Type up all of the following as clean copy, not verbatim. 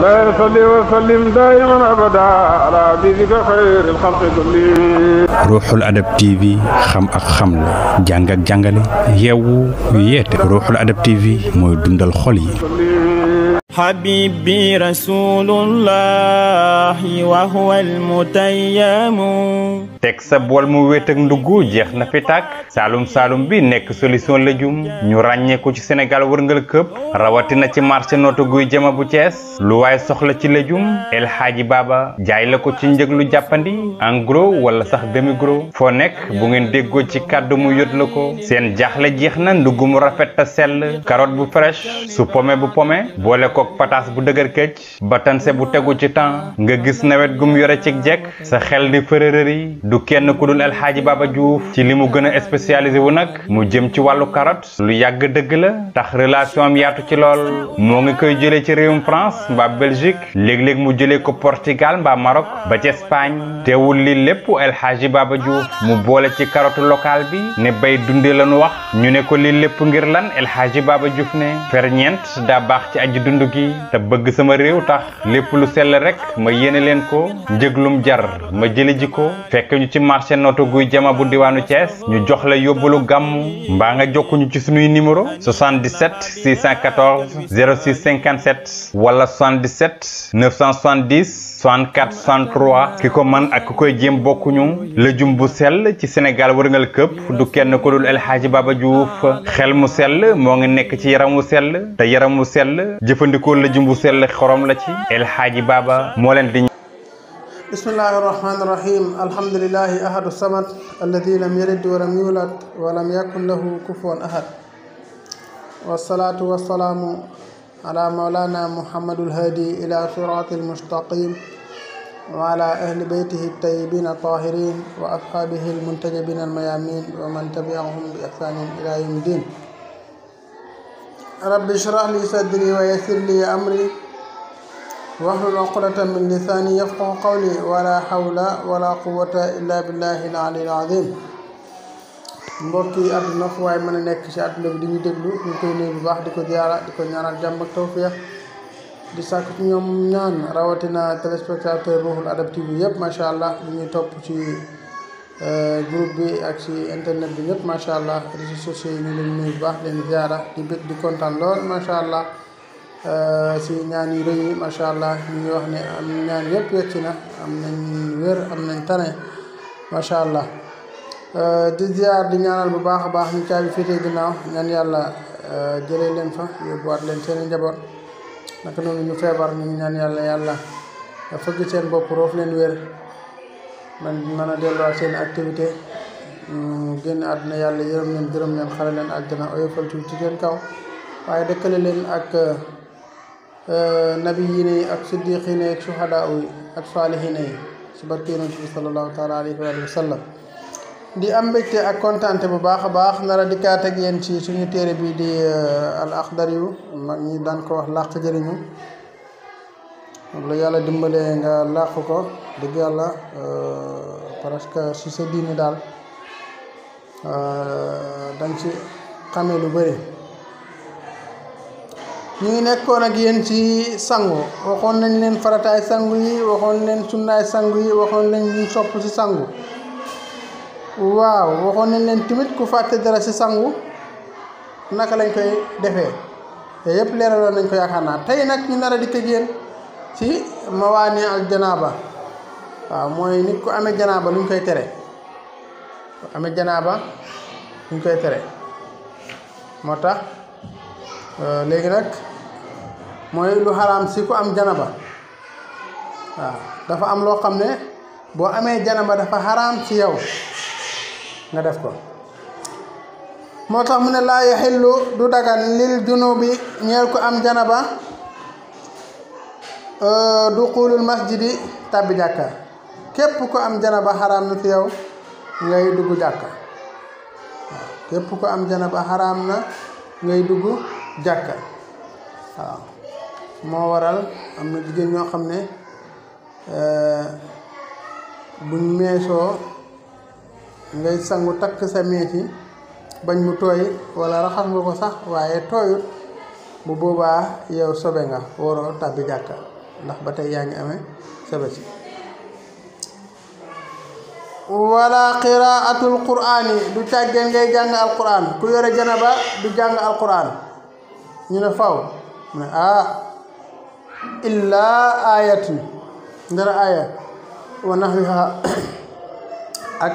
لا يصلي وسلم دائما أبدا على حبيبك خير الخلق كلهم. Ruuxul Adab TV xam ak xamle jàng ak jàngale yeewu yeete Ruuxul Adab TV mooy dundal xol yi. حبيبي رسول الله وهو المتيم teg sa bool mu wéet ak ndugg jeex na fi tàkk saalum bi nekk solution légume ñu ràññee ko ci Sénégal wërngal këpp rawatina ci marché nootu guy jëma bu Thiès lu waaye soxla ci légume El Hadji Baba jaay la ko ci njëg lu jàppandi en gros wala sax demi gros foo nekk bu ngeen déggoo ci kàddu mu yot la ko seen jaaxle jeex na ndugg mu rafet te sell carotte bu fraîche su pomme bu pomme boole kook pataas bu dëgër këcc batanse bu tegu ci temps nga gis nawet gum yore ci jekk sa xel di fërërëri du kenn ku dul El Hadji Baba Diouf ci li mu gën a spécialisé wu nag mu jëm ci wàllu carotte lu yàgg dëgg la tax relation am yaatu ci lool moo ngi koy jëlee ci réewum France mbaa Belgique léeg-léeg mu jëlee ko Portugal mbaa Maroc ba ci Espagne teewul li lépp El Hadji Baba Diouf mu boole ci carotte locale bi ne bay dundee lañu wax ñu ne ko li lépp ngir lan El Hadji Baba Diouf ne ferñeent daa baax ci aji dund gi te bëgg sama réew tax lépp lu sell rek ma yéene leen ko njëglum jar ma jële ji ko fekk ñu ci marché nootu guy jama bu diwaanu Thiès ñu jox la yóbbalu gàmmu mbaa nga jokkuñu ci sunuy numéro 77 614 06 57 wala 77 970 64 63 ki ko man ak ku koy jéem bokkuñu lëjum bu sell ci Sénégal wërngal këpp du kenn ko dul El Hadji Baba Diouf xel mu sell moo ngi nekk ci yaram wu sell te yaram wu sell jëfandikoo lëjum bu sell xorom la ci El Hadji Baba moo leen di bismillahi irrahmani irrahim alhamdulilahi ahadu samad alladi lam yalid walam yulad walam yakun lahu kufuwan ahad wasalaatu wasalaamu ala maulana muhammadul hadi ila sirati almustaqim wa ala ahli beytihi altayibin altahirin wa ashabihi almuntajabin almayamin wa man tabiahum bi ihsanin ila yawmi din rabbi shrah li sadri wa yassir li amri wahlul uqdatan min lisani yafqahu qawli wala hawla wala quwwata illa billahi al-aliyyil azim mbokk yi àdduna fu waay mën a nekk ci àdduna bi di ñu déglu ñu koy nuyu bu baax di ko ziyaara di ko ñaanal jàmm ak tawfiix di sàkk ci ñoom ñaan rawatina téléspectateur Ruuxul Adab TV yëpp macha allah ñu ñuy topp ci groupe bi ak ci internet bi ñëpp macha allah réseaux sociaux yi ñu leen nuyu bu baax leen ziyaara di bëgg di kontaan lool macha allah si ñaan yu rëy yi macha allah ñu ngi wax ne am ñaan yëpp yegg na am nañ wér am nañ tane macha allah di ziar di ñaanal bu baax a baax ñu caabi féetee ginnaaw ñaan yàlla jëlee leen fa yóbbuwaat leen seen i njaboot naka noonu ñu feebar ñu ngi ñaan yàlla fëgg seen bopp roof leen wér man mën a delluwaat seen activité génn àdduna yàlla yërëm leen gërëm leen xale leen àjjana oyofal ci seen kaw waaye dëkkale leen ak nabiyiina yi ak siddiqiina yi ak suhadaa yi ak saalihiina yi si barke yonent bi sallallahu taala alayhi wa sallam di am mbégte ak kontaante bu baax a baax nar a dikkaat ak yéen ci suñu téere bi di al axdar yu mag ñi daan ko wax làq jëriñu la yàlla dimbalee nga làq ko dëgg yàlla parce que si sa diini daal danga ci xamee lu bëri ñu ngi nekkoon ak yéen ci sangu waxoon nañ leen farataay sangu yi waxoon leen sunnaay sangu yi waxoon nañ ñu sopp ci sangu waaw waxoon nañ leen tamit ku fàtte dara ci sangu naka lañ koy defee te yëpp leeraloon nañ ko yaakaar naa tey nag ñu nar a dikk ak yéen ci mawaani al janaaba waaw mooy nit ku amee janaaba luñ koy tere ku amee janaaba luñ koy tere moo tax léegi nag mooy lu xaraam si ku am janaba waaw dafa am loo xam ne boo amee janaba dafa xaraam si yow nga def ko moo tax mu ne laa yaxillu du dagan lil junubi ñeel ko am janaba duxulul masjidi tàbbi jàkka képp ko am janaba xaraam na si yow ngay dugg jàkka waaw képp ko am janaba xaraam na ngay dugg jàkka waaw moo waral am na jigéen ñoo xam ne buñ meesoo ngay sangu takk sa mees yi bañ mu tooy wala raxas nga ko sax waaye tooyut bu boobaa yow sobe nga waroo tàbbi jàkka ndax ba tey yaa ngi amee sobe si wala qiraatul qur'ani du càggeen ngay jàng alquran ku yore janaba du jàng alquran ñu ne faw mu ne illa ayatun ndara aya wa nahwiha ak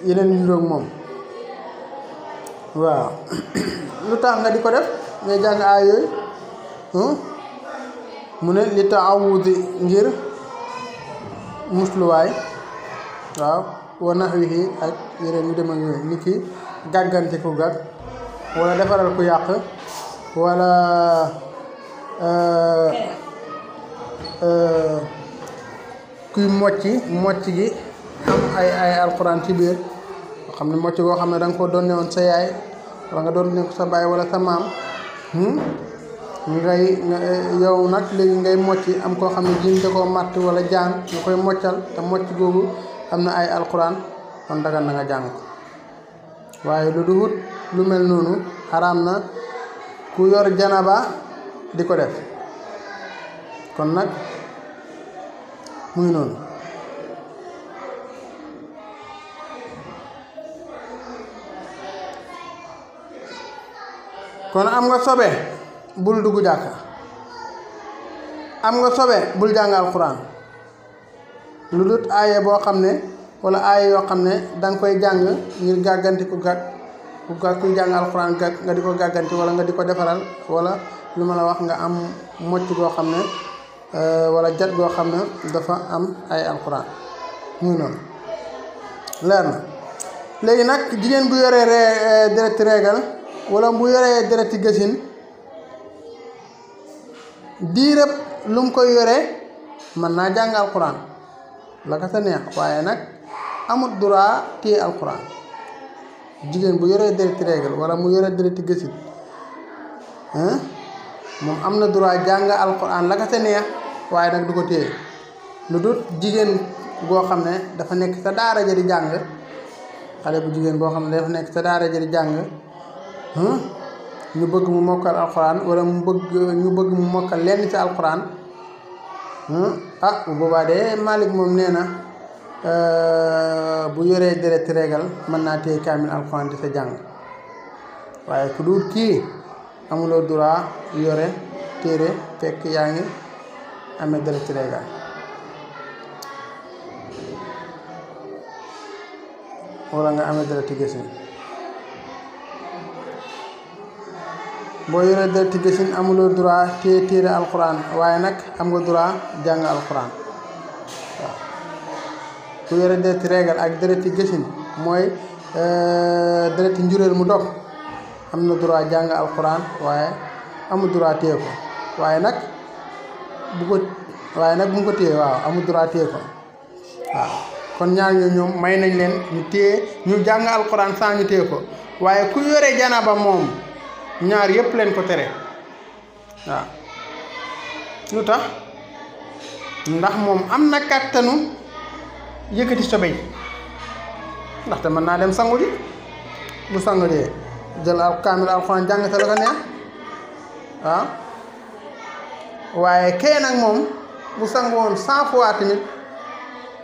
yeneen yu roog moom waaw lu tax nga di ko def ngay jàng aaya yooyu mu ne li taawudi ngir musluwaay waaw wa nahwihi ak yeneen yu dem ak yooyu ni ki gàggante ku gàgg wala defaral ku yàq wala kuy mocc gi am ay alquran ci biir xam ne mocc goo xam ne da nga ko doon ne woon sa yaay wala nga doon ne ko sa baay wala sa maam yow nag léegi ngay mocc am koo xam ne jiñ da koo matt wala jaan nga koy moccal te mocc googu am na ay alquran kon dagan na nga jàng ko waaye lu duhut lu mel noonu xaraam na ku yor janaba di ko def kon nag mu ngi noonu kon am nga sobe bul dugg jàkka am nga sobe bul jàng alquran lu dut aaye boo xam ne wala aaye yoo xam ne danga koy jàng ngir gàgganti ku kuy jàng alquran gàgg nga di ko gàgganti wala nga di ko defaral wala lu ma la wax nga am mocc goo xam ne wala jat goo xam ne dafa am ay alquran muy noonu leer na léegi nag jigéen bu yoree dereti régal wala bu yoree dereti gësin diirëb lu mu koy yore mën naa jàng alquran la ka sa neex waaye nag amut droit téye alquran jigéen bu yoree dereti régal wala mu yoree dereti gësin moom am na droit jàng alquran la ka sa neex waaye nag du ko téye lu dul jigéen goo xam ne dafa nekk sa daara ja di jàng xale bu jigéen boo xam ne dafa nekk sa daara ja di jàng ñu bëgg mu mokkal alquran wala ñu bëgg mu mokkal lenn ci alquran bu boobaa de Malik moom nee na bu yoree deret régal mën naa téye kaamil alquran di sa jàng waaye ku dul kii amuloo droit yore téere fekk yaa ngi amee deret régal wala nga amee dereti gësin boo yoree dereti gësin amuloo droit téye téere alquran waaye nag am nga droit jàng alquran waaw ku yore dereti régal ak dereti gësin mooy dereti njureel mu dog am na droit jàng alquran waaye amul droit téye ko waaye nag bu ko téye waaw amul droit téye ko waaw kon ñaar ñoo ñoom may nañ leen ñu jàng alquran saa ñu téye ko waaye ku yore janaba moom ñaar yëpp leen ko tere waaw lu tax ndax moom am na kàttanu yëkkati sobe yi ndaxte mën naa dem sangu ji bu sangu dee jël kaamil alquran jàng te la ko neex waaw waaye kee nag moom bu sangu woon 100 fois tamit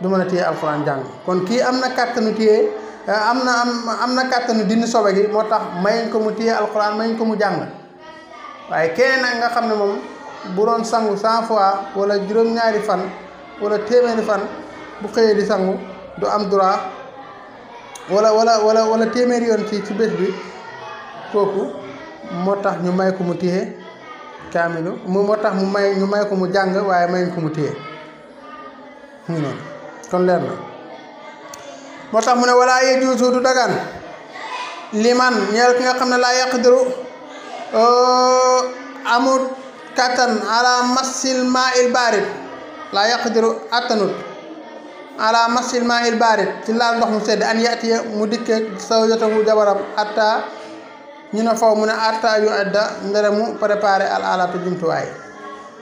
du mën a téye alquran jàng kon kii am na kàttanu téye am na kàttanu dindi sobe gi moo tax mayuñ ko mu téye alquran mayuñ ko mu jàng waaye keneen nag nga xam ne moom bu doon sangu 100 fois wala juróom-ñaari fan wala téeméeri fan bu xëyee di sangu du am droit wala téeméeri yoon ci bés bi kooku moo tax ñu may ko mu téye kaamilu moo tax ñu may ko mu jàng waaye mayuñ ko mu téye mu ngi noonu kon leer na moo tax mu ne wala yejuusu du dagan liman ñeel ki nga xam ne laa yaqdiru amul kattan ala masil maa il barid laa yaqdiru attanut ala masil maa il barid ci laal ndox mu sedd an yatiya mu dikke zawjatahu jabaram atta ñu ne faw mu ne atta yu adda ndere mu préparé al alatu jumtuwaay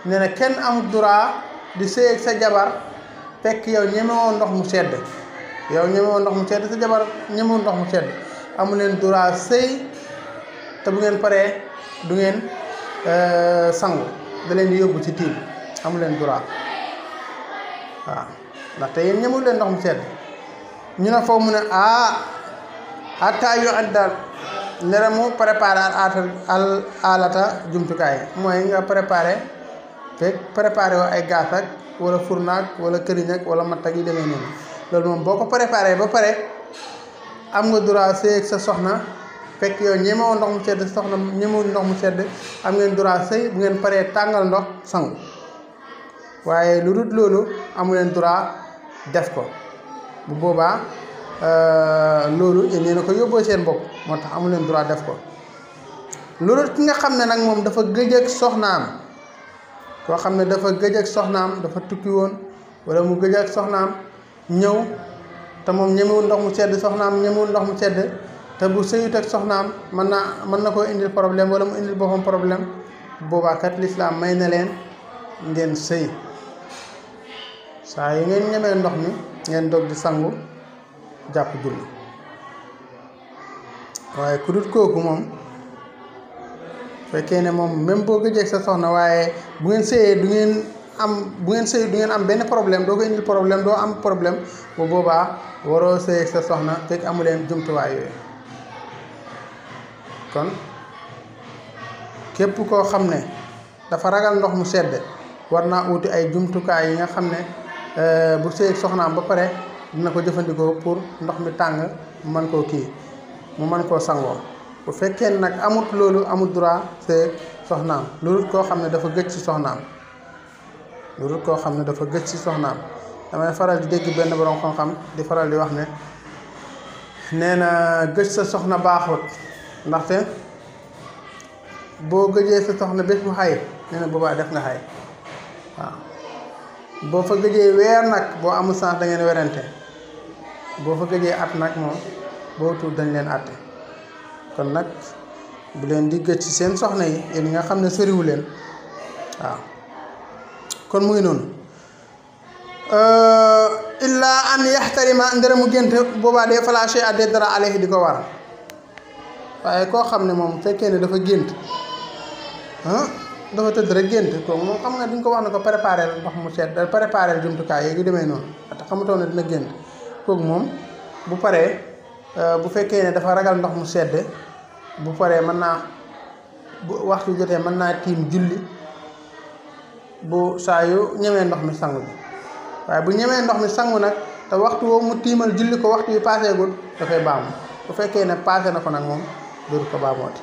nee na kenn amul droit di sëy ak sa jabar fekk yow ñemewoo ndox mu sedd sa jabar ñemewoo ndox mu sedd amu leen droit sëy te bu ngeen paree du ngeen sangu da leen di yóbbu ci tiim amu leen droit waaw ndaxte yéen ñemul leen ndox mu sedd ñu ne foofu mu ne hatta yu addal ndere mu préparé al alata jumtukaay mooy nga préparé woo ay gaas ak wala fournaak wala këriñ ak wala matt ak yu demee noonu loolu moom boo ko préparé ba pare am nga droit sëy ak sa soxna fekk yow ñemewoo ndox mu sedd soxna ñemewul ndox mu sedd am ngeen droit sëy bu ngeen paree tàngal ndox sangu waaye lu dul loolu amu leen droit def ko bu boobaa loolu yéen a ko yóbboo seen bopp moo tax amu leen droit def ko loolu ki nga xam ne nag moom dafa gëj ak soxnaam koo xam ne dafa gëj ak soxnaam dafa tukki woon wala mu gëj ak soxnaam ñëw te moom ñemewul ndox mu sedd soxnaam ñemewul ndox mu sedd te bu sëyut ak soxnaam mën na koo indil problème wala mu indil boppam problème boobaa kat lislaam may na leen ngeen sëy saa yi ngeen ñemee ndox mi ngeen dog di sangu jàpp julli waaye ku dut kooku moom fekkee ne moom même boo gëjee sa soxna waaye bu ngeen sëyee du ngeen am benn problème doo ko indil problème doo am problème bu boobaa waroo sëy ak sa soxna fekk amu leen jumtuwaay yooyu kon képp koo xam ne dafa ragal ndox mu sedd war naa wuti ay jumtukaay yi nga xam ne bu sëy ak soxnaam ba pare dina ko jëfandikoo pour ndox mi tàng mu mën koo mu mën koo sangoo bu fekkee nag amut loolu amut droit sëy ak soxnaam loolu koo xam ne dafa gëj ci soxnaam damay faral di dégg benn borom xam-xam di faral di wax ne nee na gëj sa soxna baaxut ndaxte boo gëjee sa soxna bés bu xay nee na boobaa def nga xay waaw boo fa gëjee weer nag boo amul sens da ngeen werante boo fa gëjee at nag moom boo tuut dañ leen àtte kon nag bu leen di gëj ci seen soxna yi yéen ñi nga xam ne soriwu leen waaw kon mu ngi noonu illaa an yaxtarima ndere mu gént boobaa dee falaché adde dara alayhi di ko war waaye koo xam ne moom fekkee ne dafa gént dafa tëdd rek gént kooku moom xam nga duñ ko wax ne ko préparé ndox mu sedd préparé jumtukaay yeeg yu demee noonu te xamutoo ne dina gént kooku moom bu paree bu fekkee ne dafa ragal ndox mu sedd bu paree mën naa bu waxtu jotee mën naa tiim julli bu saa yu ñemee ndox mi sangu bi waaye bu ñemee ndox mi sangu nag te waxtu woo mu tiimal julli ko waxtu yi paaseegul dafay baamu bu fekkee ne paase na ko nag moom dootu ko baamooti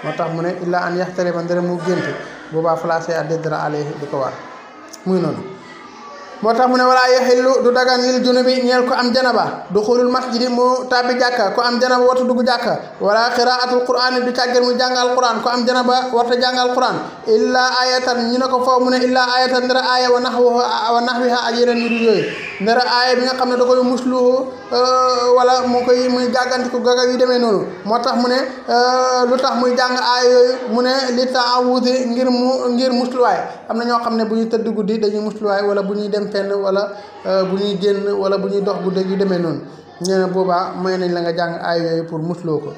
moo tax mu ne illaa an yaxtarima ndere mu gént boobaa falaase adde dara alayhi di ko war muy noonu moo tax mu ne walaa yaxillu du dagan lil junubi ñeel ko am janaba du xulul masjidi mu tàbbi jàkka ko am janaba warta dugg jàkka wala qiraatul qur'ani du càggen mu jàngal qur'an ko am janaba warta jàngal qur'an illaa ayatan ñu ne ko foofu mu ne illaa ayatan ndara aaya wa nahwiha ak yeneen yu dul yooyu ndara aaya bi nga xam ne da koy muslu wala muy gàgganti ko gaga yu demee noonu moo tax mu ne lu tax muy jàng aaya yooyu mu ne li taawudi ngir musluwaay am na ñoo xam ne bu ñu tëdd guddi dañuy musluwaay wala bu ñuy dem fenn wala bu ñuy génn wala bu ñuy dox guddi yu demee noonu nee na boobaa may nañ la nga jàng aaya yooyu pour musloo ko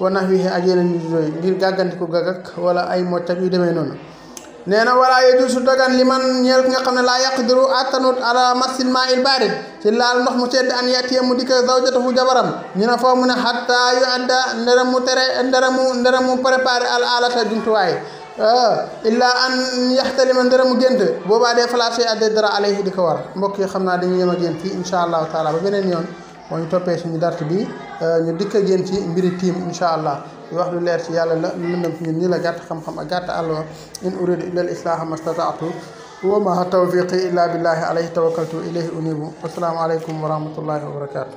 wa nahwihi ak yeneen yu yooyu ngir gàgganti ko gagak wala ay mocc ak yu demee noonu nee na walaa yajuusu dagan li man ñeel ki nga xam ne laa yaqdiru attanut ala masil maa il barid ci laal ndox mu sedd an yatiya mu dikk zawjatahu jabaram ñu ne foofu mu ne xatta yu adda ndera mu préparé al alata jumtuwaay illaa an yaxtalima ndera mu gént boobaa dee falaché adde dara alayhi di ko war mbokk yi xam naa dañuy yem ak yéen fii insha allahu taala ba beneen yoon moo ñu toppee suñu dart bi ñu dikk ak yéen ci mbiri tiim insha allah di wax lu leer ci yàlla la lu lëndëm ci ñun ñi la gàtt xam-xam ak gàtt àlluwa in uridu illa al islaha mastataatu wa ma tawfiqi illa billahi alayhi tawakkaltu ilayhi unibu assalaamu aleykum wa rahmatullahi wa barakatuh